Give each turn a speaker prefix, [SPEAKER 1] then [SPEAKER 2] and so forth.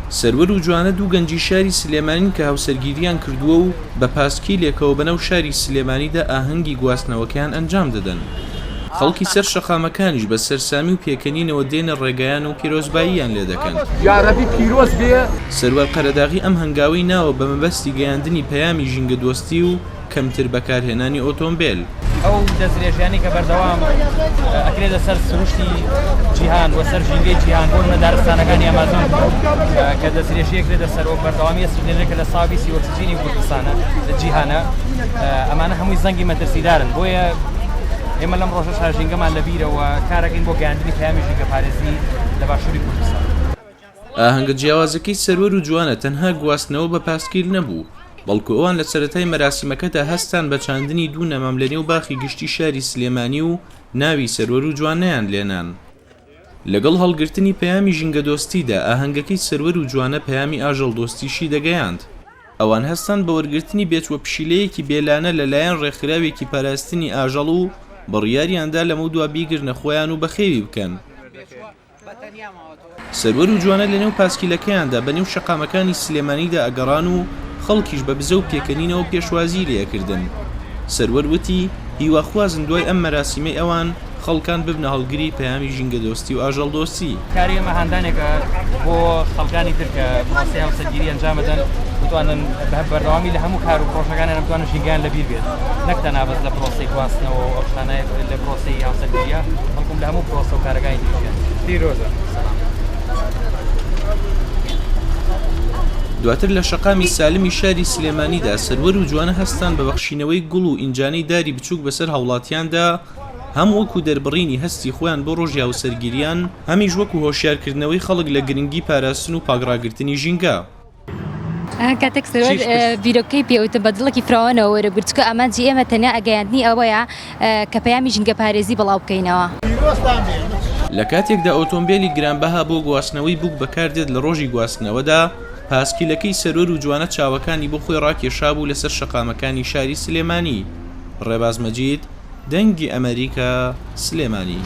[SPEAKER 1] سەروەر و جوانە دوو گەنجی شاری سلێمانین کە هاوسەرگیریان کردووە و بە پاسکیلێکەوە بەناو شاری سلێمانیدا ئاهەنگی گواستنەوەکەیان ئەنجام دەدەن. خەڵکی سەر شەقامەکانیش بە سەرسامی و پێکەنینەوە دێنە ڕێگایان و پیرۆزباییان لێدەکەن.
[SPEAKER 2] یارەبی پیرۆز بێ.
[SPEAKER 1] سەروەر قەرەداغی ئەم هەنگاوەی ناوە بە مەبەستی گەیاندنی پەیامی ژینگەدۆستی و کەمتر بەکارهێنانی ئۆتۆمبێل.
[SPEAKER 3] ئەو دەستدرێژیانەی کە بەردەوام ئەکرێتە سەر سروشتی جیهان و سەر ژینگەی جیهان بۆ نمونە دارستانەکانی ئەمازۆن کە دەستدرێژی ئەکرێتە سەر و بەردەوامی دەستدرێژێکە لە ساویسی ئۆکسجینی کوردستانە لە جیهانە ئەمانە هەمووی زەنگی مەترسیدارن بۆیە ئێمە لەم ڕۆژەش ژینگەمان لەبیرەوە کارەکەین بۆ گەیاندنی پەیامی ژینگەپارێزی لە باشووری کوردستان.
[SPEAKER 1] ئاهەنگە جیاوازەکەی سەروەر و جوانە تەنها گواستنەوە بە پاسکیل نەبوو، بەڵکو ئەوان لە سەرەتای مەراسیمەکەدا هەستان بە چاندنی دوو نەمام لە نێو باخی گشتی شاری سلێمانی و ناوی سەروەر و جوانەیان لێنان. لەگەڵ هەڵگرتنی پەیامی ژینگەدۆستیدا، ئاهەنگەکەی سەروەر و جوانە پەیامی ئاژەڵدۆستیشی دەگەیاند. ئەوان هەستان بە وەرگرتنی بێچوە پشیلەیەکی بێ لانە لە لایەن ڕێکخراوێکی پاراستنی ئاژەڵ و بڕیاریاندا لەمەودوا بیگرنە خۆیان و بەخێوی بکەن. سەروەر و جوانە لەنێو پاسکیلەکەیاندا بەنێو شەقامەکانی سلێمانیدا ئەگەڕان و خەڵکیش بە بزە و پێکەنینەوە پێشوازیی لێ ئەکردن. سەروەر وتی، هیواخوازن دوای ئەم مەراسیمەی ئەوان، خەڵکان ببنە هەڵگری پەیامی ژینگەدۆستی و ئاژەڵدۆستی.
[SPEAKER 3] کاری ئێمە هاندانێکە بۆ خەڵکانی تر کە پرۆسەی هاوسەرگیری ئەنجام بدەن، بتوانن بە بەردەوامی لە هەموو کار و پرۆژەکانیان بتوانن ژینگەیان لەبیر بێت، نەک تەنها بەس لە پرۆسەی گواستنەوە و ئەو شتانە لە پرۆسەی هاوسەرگیریە، بەڵکم لە هەموو پرۆسە و کارەکانی تری ژیان. پیرۆزە. سەلام.
[SPEAKER 1] دواتر لە شەقامی سالمی شاری سلێمانیدا سەروەر و جوانە هەستان بە بەخشینەوەی گوڵ و ئینجانەی داری بچووک بەسەر هاوڵاتیاندا هەم وەکو دەربڕینی هەستی خۆیان بۆ ڕۆژی هاوسەرگیریان، هەمیش وەکو هۆشیارکردنەوەی خەڵک لە گرنگی پاراستن و پاکڕاگرتنی ژینگە.
[SPEAKER 4] کاتێک سەروەر بیرۆکەی پێوتم بە دڵێکی فراوانەوە وەرەگرت، چونکە ئامانجی ئێمە تەنیا گەیاندنی ئەوەیە کە پەیامی ژینگەپارێزی بڵاو بکەینەوە.
[SPEAKER 1] لە کاتێکدا ئۆتۆمبێلی گرانبەها بۆ گواستنەوەی بووک بەکاردێت لە ڕۆژی گواستنەوەدا، پاسکیلەکەی سەروەر و جوانە چاوەکانی بۆ خۆی ڕاکێشابوو لەسەر شەقامەکانی شاری سلێمانی. ڕێباز مەجید، دەنگی ئەمەریکا، سلێمانی.